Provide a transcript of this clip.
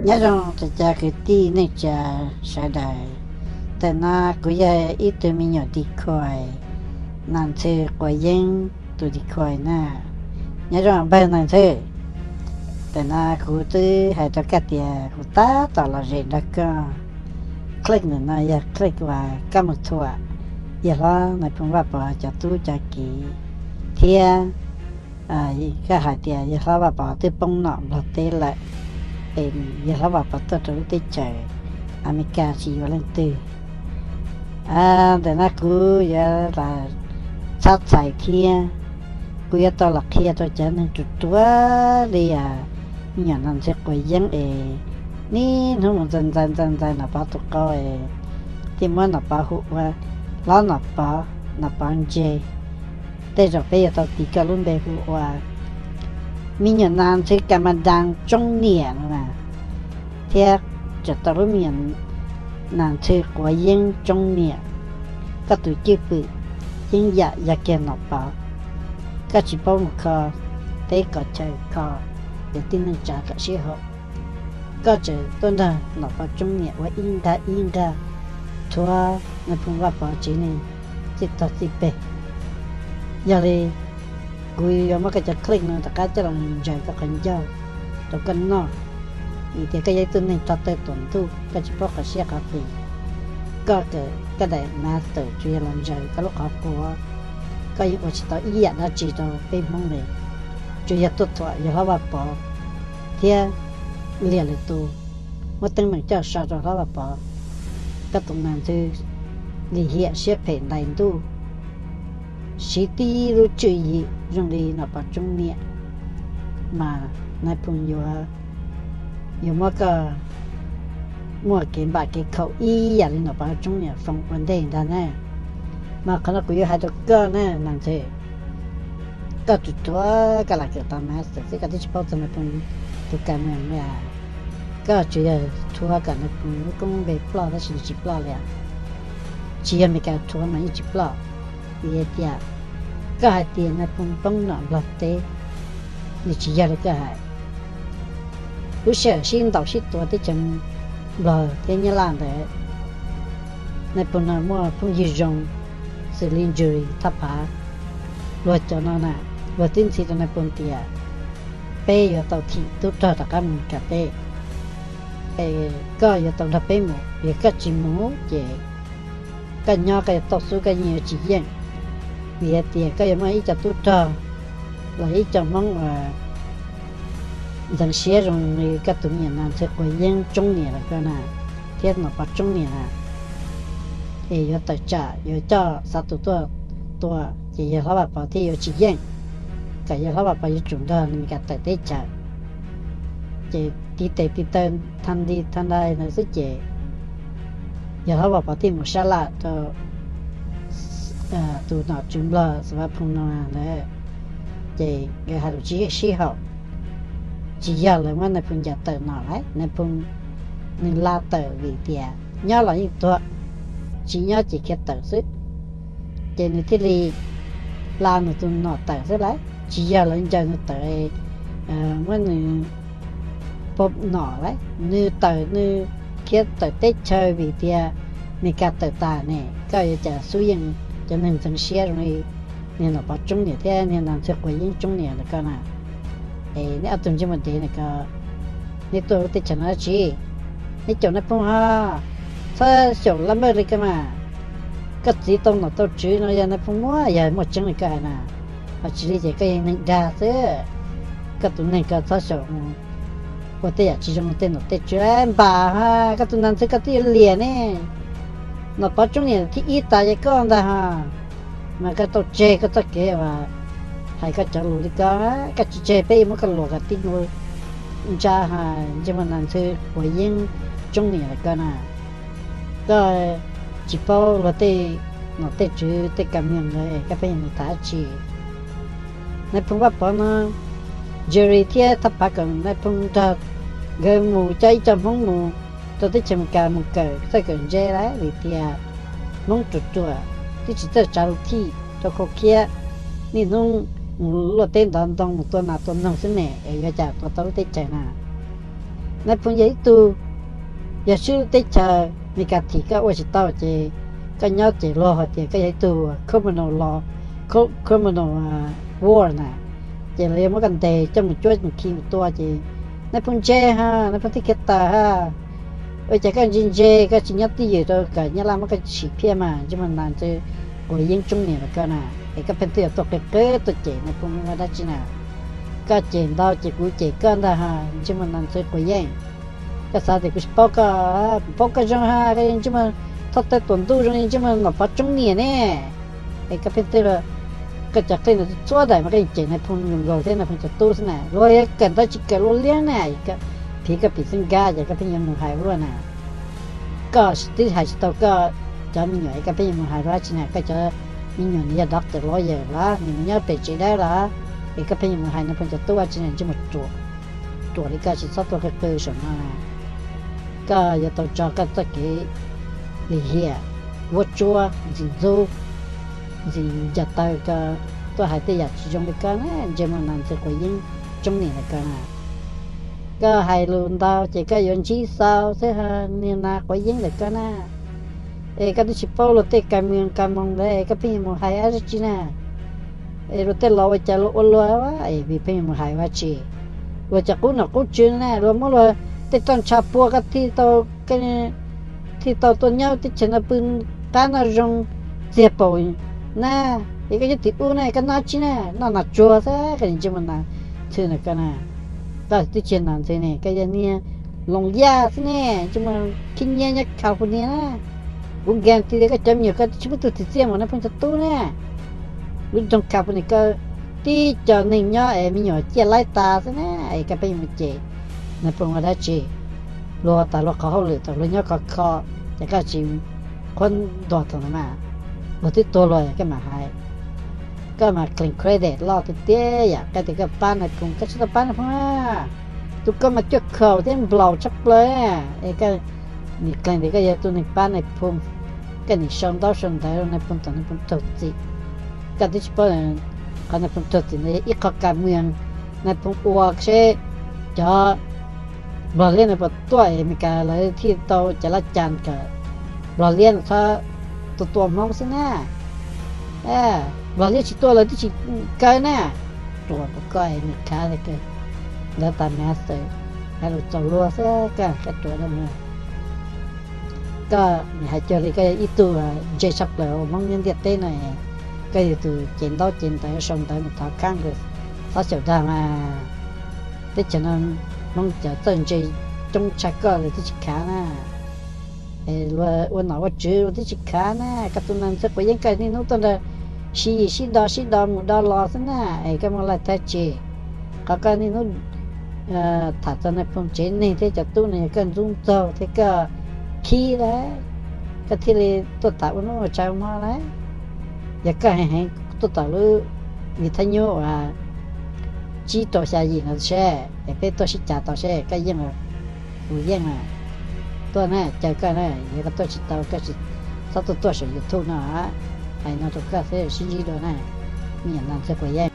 Nyob zoo txog cov kwv tij neej tsa sawv daws. Ntawm no kuv yog ib tug me nyuam decoy, Nas Ntxhw Quav Yeeb tus decoy na. Nyob zoo npawg Nas Ntxhw. Ntawm no kuv twb hais rau koj tias kuv tab tom los zem nrog koj. Click ntawm no yog click uas koj mus thuam yawg hlob Nais Phoo Vaj Pov cov tub cov kiv, thiab koj hais tias yawg hlob Vaj Pov twb poob nom Nplog teb lawm, es yawg hlob Vaj Pov tuaj rau lub teb chaws Amelikas tsis yuav leej twg. Ntawm no kuv yuav los txhab txhais thiab kuv yuav tau los qhia rau cov neeg ruam ruam li me nyuam Nas Ntxhw Quav Yeeb es niaj hnub mus ntxais ntxais ntxais ntxais Nom Pov tus qau es thiaj muab Nom Pov hu ua hlob Nom Pov, Nom Pov ntse. Tej zaum peb yuav tau tis koj lub npe hu ua me nyuam Nas Ntxhw Ka Ma Dam Tsoob Niam no na, thiab tseem tau lub me nyuam Nas Ntxhw Quav Yeeb Tsoob Niam. Koj tus cwj pwm yeeb yam yog kiag Nom Pov. Koj tsis paub mus kho teb kho chaw, kho cov tib neeg tsav kom sib haum. Koj tseem tuaj nrog Nom Pov Tsoob Niam ua ib nqag ib nqag thuav Nais Phoo Vaj Pov tsev neeg txij tog txij peg. Yog li kuv yuav muab koj cov clip no rov qab coj los ntsaws koj qhov ncauj rau koj noj, vim tias koj yog ib tug neeg tog taw tuam ntuj, koj tsis paub qhov siab qhov qis. Koj kawm koj daim master tsuas yog los ntsaws koj lub qhov quav, koj yeej ua tsis tau ib yam dab tsi rau peb Hmoob li, tsuas yog tuaj thuam yawg hlob Vaj Pov thiab liam lwm tus, muab teeb meem coj so rau hlob Vaj Pov. Koj tus nas ntxhw lim hiam siab phem ntais ntuj, siv tib lub tswv yim zoo li Nom Pov Tsoob Niam, mas Nais Phoo yuav, yuav muab koj muaj kev npam kev khaum ib yam li Nom Pov Tsoob Niam foom ua ntej ntag na. Mas qhov no kuv yuav hais rau koj na nas ntxhw, koj tsuas thuav koj lam kawm tau master xwb, koj twb tsis paub txog Nais Phoo tus kam meem li. Koj tsuas yog thuav kom Nais Phoo lub koob npe ploj tab sis nws tsis ploj li. Tsis yog Meskas thuav mas yeej tsis ploj. Vim hais tias koj hais tias Nais Phoo poob nom Nplog teb, nws tsis yog li koj hais. Lub sij hawm sib ntaus sib tua teb chaws Nplog thiab Nyab Laj ntawd, Nais Phoo no muaj phooj ywg zoo xws li Njuri Thaj Phav, luag cov no na, luag twb ntxhi rau Nais Phoo tias peb yuav tau thim tub rog rov qab mus Meskas teb, es koj yuav tau nrog peb mus, yog koj tsis mus ces koj nyob koj yuav tau xub koj yeej yuav tsis yeej, vim hais tias koj yuav muaj ib co tub rog los ib co Hmoob uas ntxeev siab zoo li koj tus me nyuam nas ntxhw Quav Yeeb Tsoob Niam lawm ko na, thiab Nom Pov Tsoob Niam na, es yuav tawm tsam yuav coj xav tus tuaj tua, ces yawg hlob Vaj Pov thiaj yuav tsis yeej, kom yawg hlob Vaj Pov yuav tsum nrog Meskas tawm teb chaws. Ces tiv tes tiv taw tha nti tha ntai ntawd xwb ces yawg hlob Vaj Pov thiaj mus sab laj rau tus nom tswv Nplog Xav Vaj Phoo no ntawd, ces nkawd hais lus tsis yeej sib haum. Tsis yog lawv muab Nais Phoo ncaws tawm nom lawm, Nais Phoo nws la tawm vim tias nyob los yeej tuag, tsis nyob ces khiav tawm xwb. Ces nws thiaj li la nws tus nom tawm xwb lawm, tsis yog lawv ncaws nws tawm, muab nws pov nom lawm, nws tawm nws khiav tawm teb chaws vim tias Meskas tawm tas ne, koj yuav cas xub yeej cov neeg ntxeev siab zoo li niag Nom Pov Tsoob Niam thiab niag nas ntxhw Quav Yeeb Tsoob Niam ntawm ko na. Es neb ob tug ntsej muag dev ntawm ko, neb tuaj lub teb chaws no dab tsi? Neb caum Nais Phoo ho, txhob xyaum laj mej li ko mas. Koj txiv tau nom tau tswv no yog Nais Phoo muab, yog muaj tseeb li koj hais na, ho tsis li ces koj yog neeg dag xwb. Koj tus neeg ko txhob xyaum ua tej yam tsis zoo tej nom tej tswv npam ho, koj tus nas ntxhw koj twb yuav liam ne. Nom Pov Tsoob Niam thib ib tas ces koj ntag ho, mas koj tau tseg koj txoj kev uas hais koj cov lus li ko, koj tsis tseg peb yuav muab koj luam kom tib nkaus ntsa ho, ntsej muag nas ntxhw Quav Yeeb Tsoob Niam lawm ko na. Koj tsis paub luag tej nom tej tswv tej kam meem ntawd koj pheej yuav nws tas dab tsi? Nais Phoo Vaj Pov no, Jerry thiab Thaj Phav kom Nais Phoo nrog nkawd mus coj ib co Hmoob mus rau teb chaws Amelikas mus kawm txawj kawm ntse lawm vim tias Hmoob ruam ruam twb tsis txawj tsav lus thij rau khau khiab, niaj hnub mus luaj teb ntov ntoo mus tua nas tua noog xwb ne, es yuav cas tua tau lub teb chaws na. Nais Phoo yog ib tug, yog swb teb chaws Meskas thim koj ua tsis tau ces koj nyob ces luag hais tias koj yog ib tug criminal law, criminal war na, ces lawv yuav muab koj ntes coj mus cuab mus khi mus tua ces Nais Phoo ntse ha, Nais Phoo thiaj khiav tawm ha. Ua cas koj ntse ntse koj tsis nyob twj ywm rau kom Nyab Laj muab koj sim phiaj mas ntsej muag nas ntxwv quav yeeb tsoob niam los koj na, es koj pheej twb yuav tuaj qw qw tuaj cem Nais Phoo ua dab tsi na? Koj cem ntau ces kuv cem koj ntag ha, ntsej muag nas ntxwv quav yeeb. Koj xav tias kuv tsis paub koj, kuv paub koj zoo ha, koj yeej ntsej muag thoj tawb tuam ntuj zoo li ntsej muag nom pov tsoob niam ne. Es koj pheej twb, koj cov qeej ntawd txhua daim mas koj yeej cem Nais Phoo nkaus thiab Nais Phoo cov tub xwb na, luag yog kawm ntawv tsis kawm luaj liab na, phiv koj pim xeeb nkab ces koj pheej yuav mus hais ua luaj na. Koj twb hais tsis tau koj cov me nyuam es koj pheej yuav mus hais dab tsi na? Koj cov me nyuam nws yog doctor lawyer los nws nyob pem tsev dawb los, es koj pheej yuav mus hais Nais Phoo cov tub dab tsi na? Ntsej muag ruam, ruam li koj tsis txhob tuaj qw qw saum no na. Koj yuav tau tso koj txoj kev lim hiam, vuab tsuab, ntxim ntxub, ntxim nco taw, koj tuaj hais tej yam tsis zoo li koj na, ntsej muag nas ntxwv quav yeeb tsoob niam lawm koj na. Koj hais lus ntau ces koj yuav ntsib xau xwb ho, niag nas quav yeeb lawm koj na. Es koj twb tsis paub luag tej kas mws kas moos ntawd es koj pheej yuav mus hais dab tsi na? Es luag tej laus ua cas luag ua luag es vim pheej yuav mus hais dab tsi? Luag cov qub nom qub tswv na, luag muab luag tej roj ntsha pua koj thiaj tau, thiaj tau tuaj nyob teb chaws no pw qab noj zoo txiag paum na. Es koj nyob tim ub na koj noj dab tsi na? Noj nas tsuag xwb, koj ntsej muag nas ntxwv na koj na. Koj twb tsis yog nas ntxwv ne, koj yog niag loos yaj xwb ne, ntsej muag khib nyiab nyob California na. Kuv guarantee tias koj cov me nyuam koj twb tsis muaj tug twg txiaj mus Nais Phoo cov tub na. Lub nroog California koj tib co neeg nyob es me nyuam ciaj laib tas xwb na, es koj pheej yuav mus cem Nais Phoo ua dab tsi? Luag tas luag qhov hauj lwm thaum luag nyob khov kho, ces koj tsis qhuab ntuas thaum ntawd mas, luag twb tuag luag koj mam hais. Koj mas claim credit loj tiag tiag yam qhia tias koj pab Nais Phoo, koj tsis tau pab Nais Phoo na. Tus koj mas cuaj khaum thiab nplaum tshaj plaws, es koj nim claim tias koj yog tus neeg pab Nais Phoo, koj nim sau ntaub sau ntawv rau Nais Phoo thaum Nais Phoo raug txim. Koj twb tsis paub qhov Nais Phoo raug txim ntawd yog ib qho kas mws Nais Phoo ua seb cov Nplog liab no puas tuaj Amelikas lawv thiaj tau cov laj cas kom Nplog liab no txhob tua tua Hmoob xwb na. Nplog liab tsis tuaj lawv twb tsis kaw na. Ruam rau koj Amelikas li kawg, lawv tas master, hais lus txaus luag xwb koj, koj ruam rau koj. Koj nim hais cuag li koj yog ib tug ntse tshaj plaws ua Hmoob nyob ntiaj teb no, koj yog tus cev ntaub cev ntawv sau ntawv mus thov Congress txhob xyaum dag mas. Teb chaws no Hmoob cov txawj ntse coob tshaj koj li twb tsis khav na. Es luag ua nom ua tswv luag twb tsis khav na, koj tus nas ntxwv quav yeeb koj niaj hnub tuaj nrog sib yim sib do sib do mus do los xwb na, es koj muaj laij thab tsi? Qhov koj niaj hnub tham txog Nais Phoo tsev neeg thiab cov tub no yog koj ntxub ntxaug thiab koj khib lawm, koj thiaj li tuaj tham ua hnub ua tsav ua hmo lawm. Yog koj heev heev tuaj tom lub vim thab nyub uas tsib rau xya yim no seb es peb tuaj sib cav tau seb koj yeej los kuv yeej na. Tuaj na, caw koj na, yog koj tuaj tsis tau koj tsis txhob tuaj tuaj saum YouTube no. Hais no rau koj xwb, sib ntsib dua na, me nyuam nas ntxwv quav yeeb.